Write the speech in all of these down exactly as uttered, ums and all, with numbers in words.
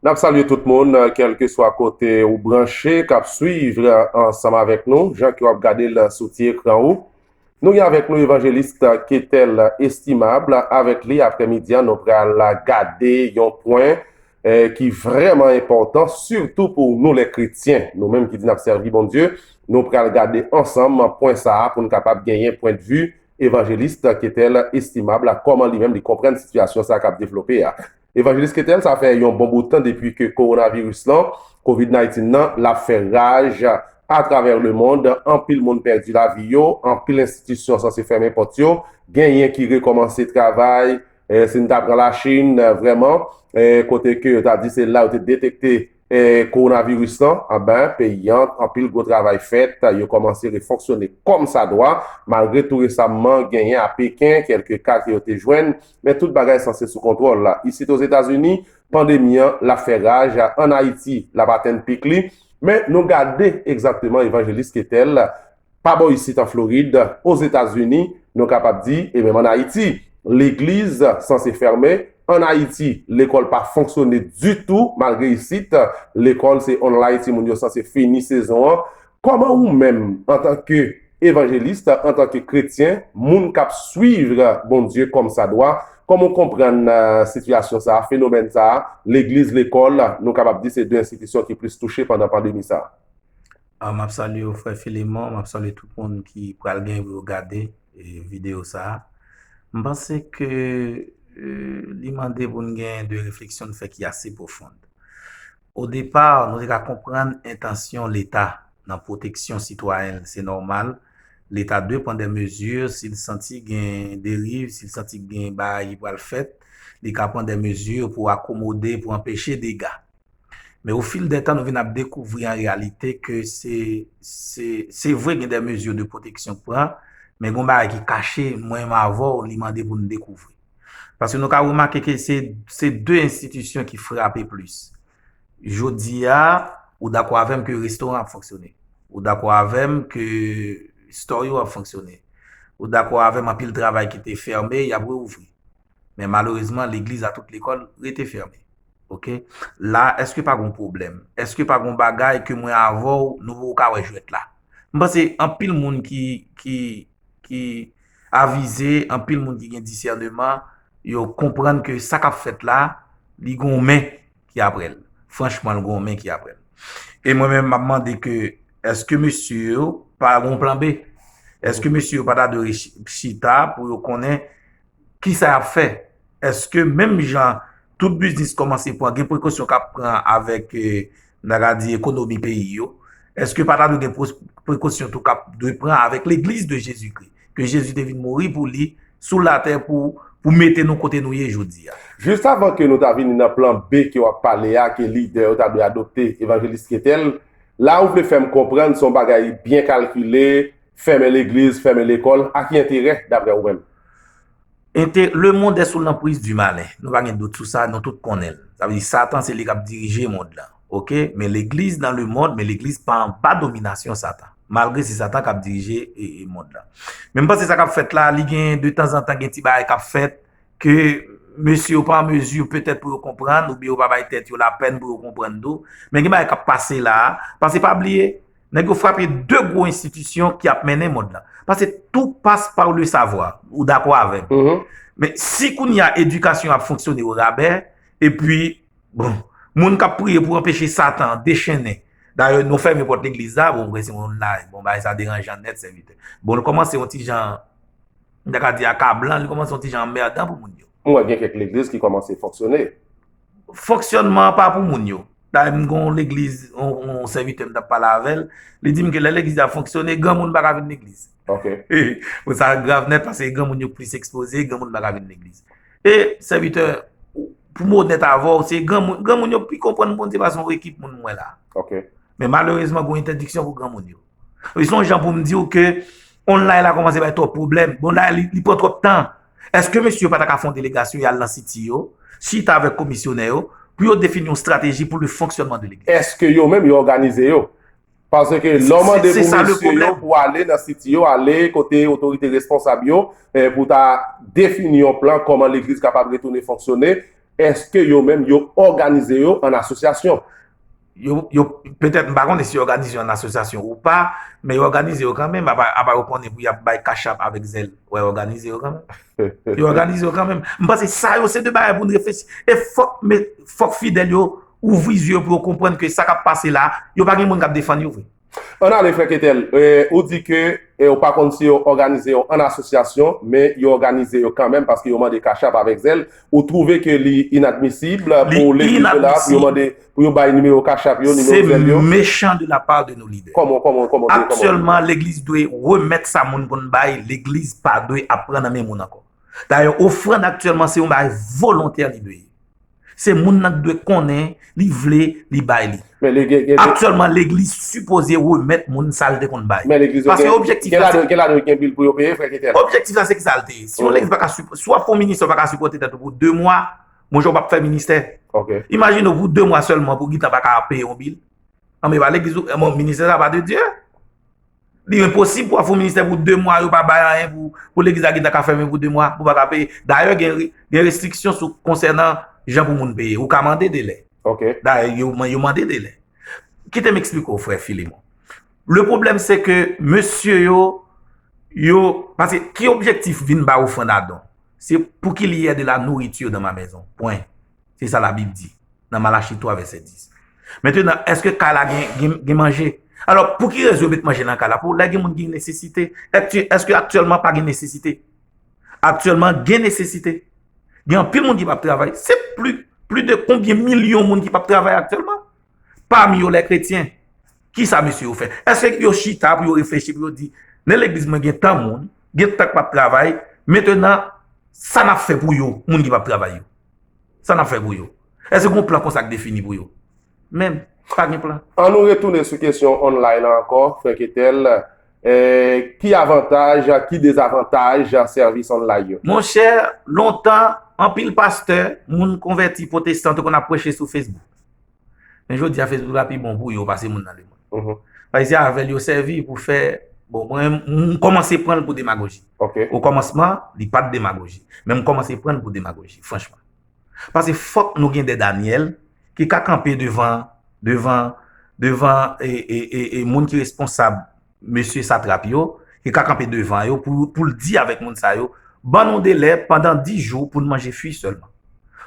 N ap salye tout moun, kèlkeswa kote ou branche, k ap swiv ansanm avèk nou, jan ke w ap gade l sou ti ekran ou. Nou gen avèk nou evanjelis Ketel Estimable. Avèk li, aprèmidi a, nou pral gade yon pwen, eh, ki vrèman enpòtan, sitou pou nou, lè kretyen. Nou menm ki di n ap sèvi Bondye, nou pral gade ansanm pwen sa a pou n kapab genyen pwendvi evanjelis Ketel Estimable, kòman li menm li konprann sitiyasyon sa a k ap devlope a. Evanjelis Ketel, sa fè yon bon bout tan depi ke kowonaviris lan, kovid diznèf nan, l ap fè raj atravè lemonn. Anpil moun pèdi lavi yo, anpil enstitisyon sanse fèmen pòt yo, genyen ki rekòmanse travay, eh, si n ta pran Lachin, eh, vrèman, eh, kote ke yo ta di se la yo te detekte eh, kowonaviris lan, anben, peyi an, anpil gwo travay fèt, yo kòmanse refonksyone kòmsadwa, malgre tou resamman genyen a Peken kèlke ka ke yo te jwenn, men tout bagay sanse sou kontwòl la. Isit Ozetazini, pandemi an, l ap fè raj, ann Ayiti, l ap atenn pik li, men nou gade egzakteman evanjelis Ketel, pa bò isit an Florid, Ozetazini, nou kapab di, e menm ann Ayiti, legliz sanse fèmen. Ann Ayiti, lekòl pa fonksyone ditou, malgre isit, lekòl se online, timoun yo sanse fini sezon an. Kòman ou menm, antanke evanjelis, antanke kretyen, moun k ap swiv Bondye kòmsadwa, kòman w konprann, eh, sitiyasyon sa a, fenomèn sa a, legliz, lekòl, nou kapab di se de enstitisyon ki plis touche pandan pandemi sa a? Ah, m ap salye w, frè Filemon, m ap salye tout moun ki pral gen pou yo gade, eh, videyo sa a. M panse ke, eh, li mande pou n gen de refleksyon n fè ki ase pwofon. O depa, nou te ka konprann entansyon Leta nan pwoteksyon sitwayen l, se nòmal. Leta dwe pran de mezi, si l santi gen deriv, si l santi gen bagay ki pral fèt, li ka pran de mezi pou akomode, pou anpeche dega. Men o fil dè tan, nou vin ap dekouvri an reyalite ke se, se, se vre gen de mezi de pwoteksyon k pran, men gen yon bagay ki kache, mwen menm avè w, li mande pou n dekouvri. Paske nou ka remake ke se, se de enstitisyon ki frape plis. Jodi a, ou dakò avè m ke restoran ap fonksyone. Ou dakò avè m ke store yo ap fonksyone. Ou dakò avè m anpil travay ki te fèmen, y ap reouvri. Men malerezman, legliz a tout lekòl rete fèmen. Oke? La, èske pa gen pwoblèm? Èske pa gen bagay ke mwen avè w, nou poko ka wè jwèt la? M panse anpil moun ki, ki, ki avize, anpil moun ki gen disèneman, yo konprann ke sa k ap fèt la, li gen yon men ki aprè l. Franchman, li gen yon men ki aprè l. E mwen menm, m ap mande ke, èske mesye yo pa gen yon plan B? Èske mesye yo pa ta dwe chita pou yo konnen kisa y ap fè? Èske menm jan tout biznis kòmanse pran, gen prekosyon k ap pran avèk, eh, n ta ka di, ekonomi peyi yo, èske pa ta dwe gen prekosyon tou k ap dwe pran avèk Legliz de Jezikri, ke Jezi te vin mouri pou li sou latè pou, pou mete nou kote nou ye jodi a? Jis avan ke nou ta vini nan plan B ke w ap pale a, ke lidè yo ta dwe adopte, Evanjelis Ketel, la ou vle fè m konprann se yon bagay byen kalkile, fèmen legliz, fèmen lekòl, a ki enterè, daprè ou menm? Ente, le monde est sous l'emprise du malin. Nou pa gen dout sou sa, nou tout konnen l. Sa vle di Satan se li k ap dirije mond lan. Oke? Men legliz nan le monde, men legliz pa anba dominasyon Satan. Malgre se Satan k ap dirije e, e mond lan. Men m panse sa k ap fèt la, li gen de tanzantan gen ti bagay k ap fèt ke mesye yo pa an mezi petèt pou yo konprann, oubyen yo pa bay tèt yo lapèn pou yo konprann tou. Men gen bagay k ap pase la a. Paske pa bliye, nèg yo frape de gwo enstitisyon ki ap mennen mond lan. Paske tout passe par le savoir. Ou dakò avè m? Men si kounye a edikasyon ap fonksyone orabè, epi, bon, moun k ap priye pou anpeche Satan dechennen. Dayè, nou fèmen pòt legliz la, bon, mwen se moun la, bon, bagay sa deranjan nèt, sèvitè. Bon, li kòmanse yon ti jan, m ta ka di akablan, li kòmanse yon ti jan anmèdan pou moun yo. M wè gen kèk legliz ki kòmanse fonksyone. Fonksyònman an pa pou moun yo. Dayè, m gen yon legliz, yon, yon sèvitè m t ap pale avè l, li di m ke lè legliz la fonksyone, granmoun pa ka vin legliz. Ok. Bon, sa grav nèt paske granmoun yo plis ekspoze, granmoun pa ka vin legliz. E, sèvitè, pou m onèt avè w, se granmoun, granmoun yo pi konprann Bondye pase yon ekip moun m wè la. Ok. Men malerezman, gen yon entèdiksyon pou granmoun yo. Wi, se yon jan pou m di w ke online la kòmanse bay twòp pwoblèm. Bon, la, li, li pran twòp tan. Èske mesye yo pa ta ka fè yon delegasyon y al nan siti yo, chita avèk komisyonè yo, pou yo defini yon estrateji pou le fonctionnement de legliz? Èske yo menm yo òganize yo? Paske lè w mande pou mesye yo pou ale nan siti yo, ale kote otorite responsab yo, eh, pou ta defini yon plan kòman legliz kapab retounen fonksyone, Èske yo menm yo òganize yo an asosyasyon? Yo, yo, petèt, m pa konnen si yo òganize yo an asosyasyon ou pa, men yo òganize yo kanmenm, apa, apa yo konnen pou y ap bay kachap avèk zèl. Wè, yo òganize yo kanmenm. Yo òganize yo kanmenm. M panse sa yo se de bagay pou n reflechi. E fòk, men, fòk fidèl yo ouvri zye yo pou yo konprann ke sa k ap pase la, yo pa gen moun k ap defann yo vre. Ann ale, frè Ketel, eh, ou di ke eh, ou pa konn si yo òganize yo an asosyasyon, men yo òganize yo kanmenm paske yo mande kachap avèk zèl. Ou twouve ke li inadmisib pou legliz yo la, pou yo mande, pou yo bay nimewo kachap yo, nimewo zèl yo? Se mechan de la part de nos leaders. Kòman, kòman, kòman, kòman? Aktyèlman, legliz dwe remèt sa moun konn bay, legliz pa dwe ap pran nan men moun ankò. Dayè, ofrann aktyèlman se yon bagay volontè li dwe ye. Se moun nan ki dwe konnen, li vle, li bay li. Men li gen, gen, Aktyèlman, legliz sipoze remèt moun sa l te konn bay. Men legliz yo Paske gen, objektif gen la, ladan, se, gen ladan yo gen bil pou yo peye, frè Ketel. Objektif la, se ki sa l te ye. Si yon legliz pa ka sip-, si w ap fè yon ministè, w pa ka sipòte tèt ou pou de mwa, monchè, w p ap fè ministè. Ok. Imajine w pou de mwa sèlman pou w gentan pa ka peye yon bil. Anben, pa legliz ou, bon, ministè sa pa de Dye. Li enposib pou w ap fè yon ministè pou de mwa, yo pa bay anyen pou, pou legliz la gentan ka fèmen pou de mwa, pou w pa ka peye. Dayè, gen, gen restriksyon sou konsènan jan pou moun peye. Ou ka mande delè. Ok. Dayè, yo, yo mande delè. Kite m eksplike w, frè Filemon. Le pwoblèm, se ke mesye yo, yo, paske ki objektif vin ba ofrann a don? Se pour qu'il y ait de la nourriture dans ma maison. Pwen. Se sa Labib di nan Malachi twa, vèsè dis. Mentenan, èske kay la gen, gen, gen manje? Alò, pou ki rezon yo met manje nan kay la? Pou lè gen moun ki gen nesesite. Èske, èske aktyèlman pa gen nesesite? Aktyèlman, gen nesesite. Gen anpil moun ki p ap travay. Se pli, pli de konbyen milyon moun ki p ap travay aktyèlman? Pami yo, lè kretyen. Kisa mesye yo fè? Èske yo chita pou yo reflechi, pou yo di, nan legliz mwen gen tan moun, gen tan k p ap travay, mentenan, sa n ap fè pou yo, moun ki p ap travay yo? Sa n ap fè pou yo? Èske gen yon plan konsa k defini pou yo? Menm, pa gen plan. An nou retounen sou kesyon online la ankò, frè Ketel. Eh, ki avantaj, ki dezavantaj sèvis online yo? Monchè, lontan, anpil pastè, moun konvèti pwotestan, te konn ap preche sou Facebook. Men jodi a, Facebook la pi bon pou yo pase moun nan lemonn. Mhm. Paske se avè l yo sèvi pou fè, bon, mwen, m kòmanse pran l pou demagoji. Ok. Okòmansman, li pa t demagoji. Men m kòmanse pran l pou demagoji, franchman. Paske fòk nou gen de Daniel ki ka kanpe devan, devan, devan e, e, e, e moun ki responsab mesye satrap yo, ki ka kanpe devan yo pou, pou l di avèk moun sa yo, ban nou delè pandan dis jou pou n manje fwi sèlman.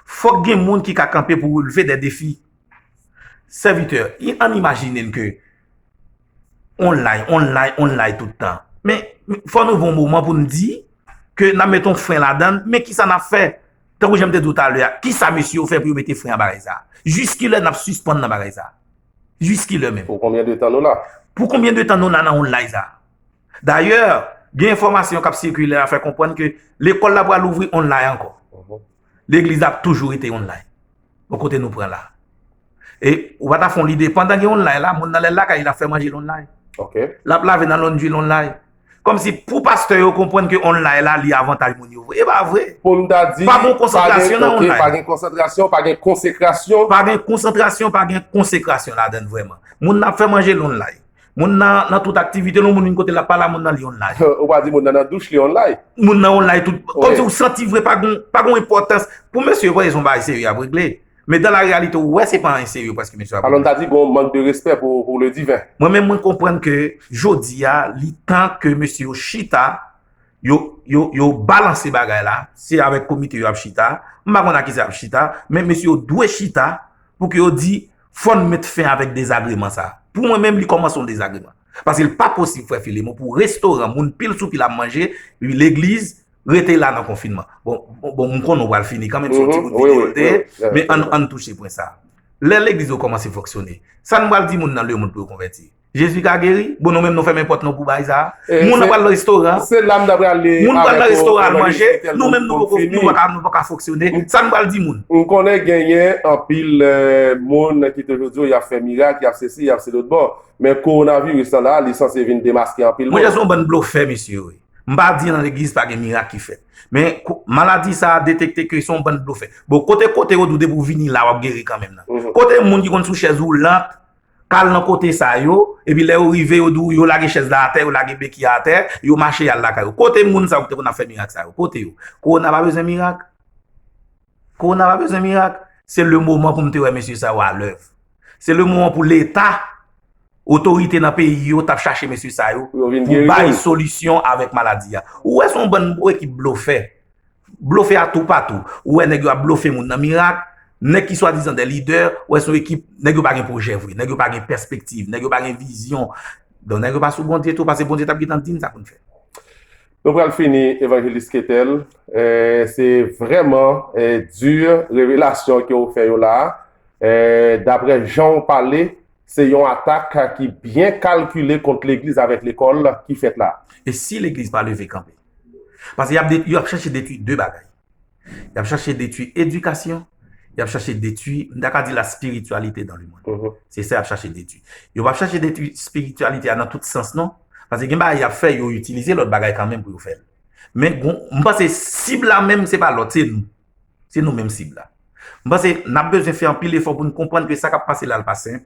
Fòk gen moun ki ka kanpe pou releve de defi. Sèvitè, i-, ann imajine n ke online, online, online tout tan. Men, fò nou voye yon moman pou n di ke n ap met yon fren ladan l, men kisa n ap fè? Tankou jan m te di w talè a, kisa mesye yo fè pou yo mete fren a bagay sa a? Jiskilè n ap sispann nan bagay sa a? Jiskilè menm? Pou konbyen de tan nou la? Pou konbyen de tan nou la nan online sa a? Dayè, gen enfòmasyon k ap sikile a fè konprann ke lekòl la pral ouvri online ankò. Mhm. Legliz ap toujou rete online. Bon, kote nou pran la? E ou pa ta fè yon lide, pandan gen online la, moun nan lè l lakay li, l ap fè manje l online. Ok. L ap lave nan londri l online. Kòmsi pou pastè yo konprann ke online la, li avantaj moun yo vre. E pa vre. Pou m ta di, Pa gen konsantrasyon nan ok, online. Pa gen konsantrasyon, pa gen konsekrasyon. Pa gen konsantrasyon, pa gen konsekrasyon ladan l vrèman. Moun nan ap fè manje l online. Moun nan, nan tout aktivite, lè yon moun vin kote l ap pale a moun nan, li online. Ou pa di moun nan nan douch, li online. Moun nan online tout. Wi. Kòmsi ou santi vre pa gon, pa gon enpòtans. Pou mesye yo, se yon bagay serye y ap regle. Men dan la reyalite, ou wè se pa anyen serye prèske mesye yo ap Alò, n regle. Ta di gon mank de respè pou, pou le diven. Mwen menm, mwen konprann ke jodi a, li tan ke mesye yo chita, yo, yo, yo balanse bagay la, se avèk komite yo ap chita. M pa konn ak kisa y ap chita, men mesye yo dwe chita pou ke yo di, fò n met fen avèk dezagreman sa a. Pou mwen menm, li kòmanse yon dezagreman. Paske l pa posib, frè Filemon, pou restoran, moun pil sou pil ap manje, legliz rete la nan konfinman. Bon, bon, bon, m konnen w pral fini kanmenm, se yon ti bout videyo l te ye, men ann, ann touche pwen sa a. Lè legliz yo kòmanse fonksyone, sa n pral di moun nan lemonn pou yo konvèti? Jezi ka geri? Bon, nou menm nou fèmen pòt nou pou bagay sa a. Moun nan pral nan restoran. Se la m ta prale. Moun pral nan restoran al manje, nou menm nou poko, nou pa ka, nou pa ka fonksyone. Sa n pral di moun? M konnen genyen anpil eh, moun ki toujou di w y ap fè mirak, y ap sesi, y ap se lòt bò. Men kowonaviris lan la, li sanse vin demaske anpil moun. Monchè, se yon bann blofè, mesye yo ye. M pa di nan legliz pa gen mirak ki fèt. Men ko- maladi sa a detekte ke se yon bann blofè. Bon, kote kote yo di w depi w vini la, w ap geri kanmenm nan. Kote moun ki konn sou chèz woulant, k al nan kote sa yo, epi lè yo rive, yo di w yo lage chèz la atè, yo lage beki a atè, yo mache y al lakay yo. Kote moun sa yo ki te konn ap fè mirak sa yo? Kote yo? Kowona pa bezwen mirak. Kowona pa bezwen mirak. Se le moman pou m te wè mesye sa yo alèv. Se le moman pou Leta, otorite nan peyi yo t ap chache mesye sa yo pou bay solisyon avèk maladi a. Ou wè se yon bann ekip blofè. Blofè a toupatou. Ou wè nèg yo ap blofe moun nan mirak. Nèg ki swadizan de lidè, ou wè se yon ekip, nèg yo pa gen pwojè vre, nèg yo pa gen pèspektiv, nèg yo pa gen vizyon. Donk nèg yo pa sou Bondye tou, paske Bondye t ap gentan di n sa pou n fè. Nou pral fini, Evanjelis Ketel. Eh, se vrèman eh, di revelasyon ke w fè yo la a. Eh, daprè jan w pale, se yon atak ki byen kalkile kont legliz avèk lekòl ki fèt la. E si legliz pa leve kanpe? Paske y ap, de, y ap chache detwi de bagay. Y ap chache detwi edikasyon, y ap chache detwi, m ta ka di la spiritualité dans le monde. Se sa y ap chache detwi. Yo p ap chache detwi spiritualité a nan tout sans non. Paske gen bagay y ap fè, yo itilize lòt bagay kanmenm pou yo fè l. Men m panse sib la menm se pa lòt, se nou. Se nou menm sib la. M panse n ap bezwen fè anpil efò pou n konprann ke sa k ap pase la l pa senp.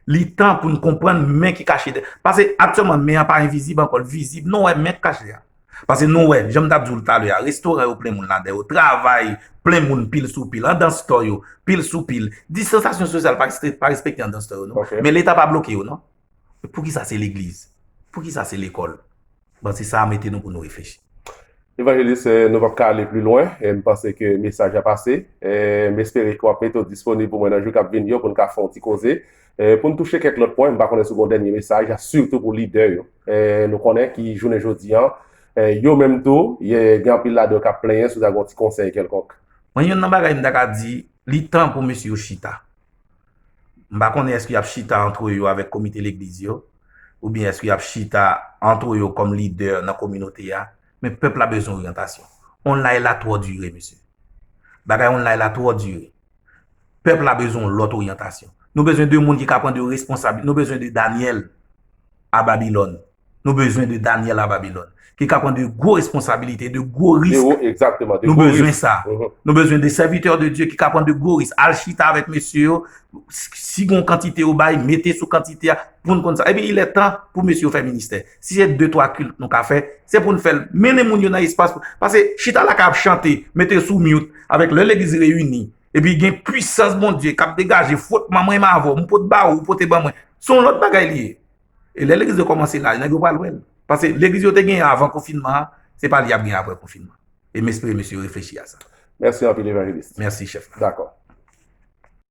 Li tan pou n konprann men ki kache dèyè. Paske aktyèlman men an pa envizib ankò, l vizib. Nou wè men k kache a. Paske nou wè, jan m t ap di w l talè a, restoran yo plen moun ladan yo, travay plen moun pil sou pil, anndan store yo, pil sou pil. Distansasyon sosyal pa, pa respekte anndan store yo non. Men Leta pa bloke yo non. Poukisa se legliz? Poukisa se lekòl? Bon, se sa a mete nou pou nou reflechi. Evanjelis, nou p ap ka ale pli lwen. M panse ke mesaj la pase. M espere ke w ap mete w disponib pou mwen nan jou k ap vini yo pou n ka fè yon ti koze. Pou n touche kèk lòt pwen, m pa konnen si w gen yon dènye mesaj, sitou pou lidè yo. Nou konnen ki jounen jodi an, yo menm tou, gen anpil ladan yo k ap plenyen si w ta gen yon ti konsèy kèlkonk. Mwen, youn nan bagay m ta ka di, li tan pou mesye yo chita. M pa konnen èske y ap chita antre yo avèk komite legliz yo, oubyen èske y ap chita antre yo kòm lidè nan kominote a, men pèp la bezwen oryantasyon. Online la twò dire, mesye. Bagay online la twò dire. Pèp la bezwen yon lòt oryantasyon. Nou bezwen de moun ki ka pran de responsablite. Nou bezwen de Daniel a Babilòn. Nou bezwen de Daniel a Babilòn. Ki ka pran de gwo responsabilite, de gwo risk. Nou bezwen sa. Nou bezwen de sèvitè de Dye ki ka pran de gwo risk. Al chita avèk mesye yo. Si gen yon kantite yo bay, mete sou kantite a pou n konn sa. Epi il est temps pou mesye yo fè ministè. Si se de twa kilt nou ka fè, se pou n fè l. Mennen moun yo nan espas. Paske chita lakay ap chante, mete sou mute, avèk lè legliz reyini, epi gen pwisans Bondye k ap degaje, fwotman mwen menm avè w, m pot ba ou, ou pote ban mwen. Se yon lòt bagay li ye. E lè legliz yo kòmanse laj, nèg yo pral wè l. Paske legliz yo te genyen avan konfinman an, se pa l y ap genyen apre konfinman. E m espere mesye yo reflechi a sa. Mèsi anpil, Evanjelis. Mèsi, chèf. Dakò.